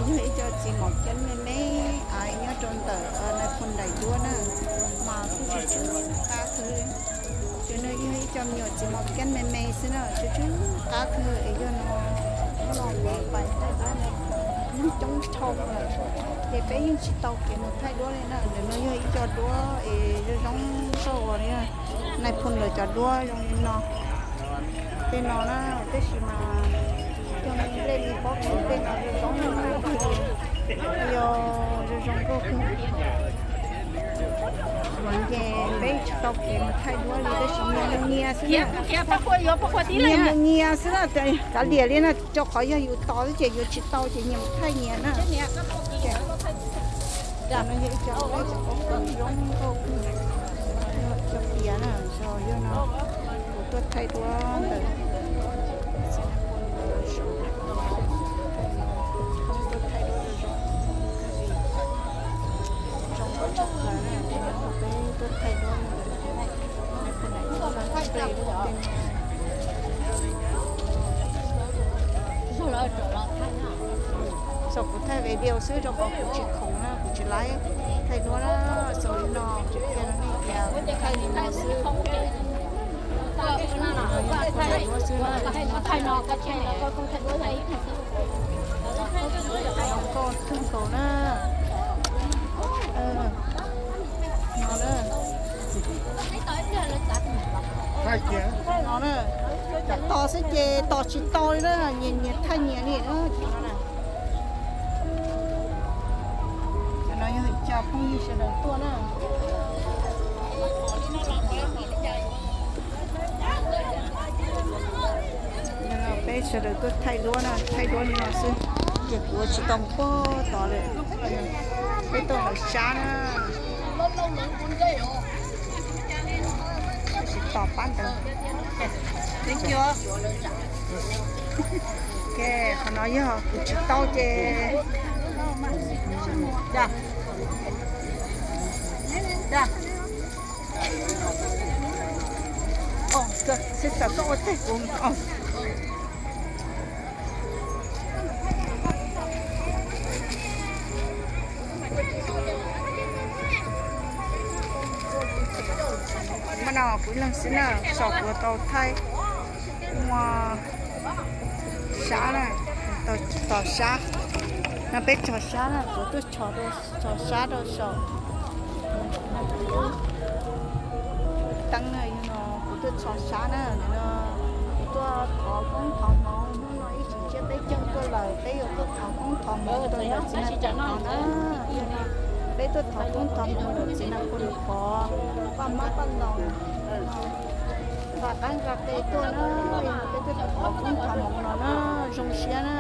Yog ib co txiv mos kiab me me, nyob rau ntawm nais phoo daim duab na, mas kuj tsw tsw qab kawg. Cov no yog ib co me nyuam txiv mos kiab me me xwb na, tsw tsw qab kawg es yog no los pais thaij duab no yeej coob dhau lawm, ces peb yeej tsis tau kev mus thaij duab li na. Ntawm no yog ib co duab es zoo zoo nkauj uas nais phoo lawv cov duab zoo li no. Tej no na, tab sis mas yog me nplej me pob kws tej no zoo zoo nkauj kawg, yog zoo zoo nkauj kawg. Ces peb tsis tau kev mus thaij duab li tab sis nyias yog nyias xwb na. Nyias mus nyias xwb na, kav liam li na, rau qhov yog yus tos xwb ces yuav tsis tau ces nyias mus thaij nyias na. Cov no yog ib co nplej cov pob kws zoo nkauj kawg, cov pias na, yog no kuv tuaj thaij duab ntawm tuaj thaij duab zoo zoo, zoo nkauj tshaj plaws na, peb tuaj thaij duab ntawm Xav kuv thaij video xwb rau qhov kuv tsis khoom na, kuv tsis laib thaij duab na. Xav li no kuv qhia rau nej tias kuv thaij li no xwb, thaij duab xwb na. Zoo nkauj kawg nkaus na. No na, no na, tos xwb ces tos tsis tau li na, nyias nyias thaij nyias li na. Cov no yog ib co phooj ywg sawv daws tuaj na. Peb sawv daws tuaj thaij duab na, thaij duab li no xwb, ces kuv tsis tau mus puag tod lawm. Peb tuaj lawv sab na. Tab sis tos pab ntawd. Qhov no yog kuv tsis tau ces, sib xav tuaj ua teg kuv. Mas no kuv ib leeg xwb na, saum kuv tau thaij muaj sab na, tos sab. No peb tso sab na, kuv tuaj tso sab rau saum teeb na, yog no kuv tuaj tso sab na, no kuv tuaj thov koob thov hmoov, hnub no ib tsis tsiab peb caug tuaj lawm, peb yuav tuaj thov koob thov hmoov rau ntawm txiv Nais Phoo no na. Peb tuaj thov koob thov hmoov ntawm txiv Nais Phoo Nus Pov, paj mab paj ntaus, nqa qaib nqa qe tuaj na, peb tuaj thov koob thov hmoov no na, zoo siab na.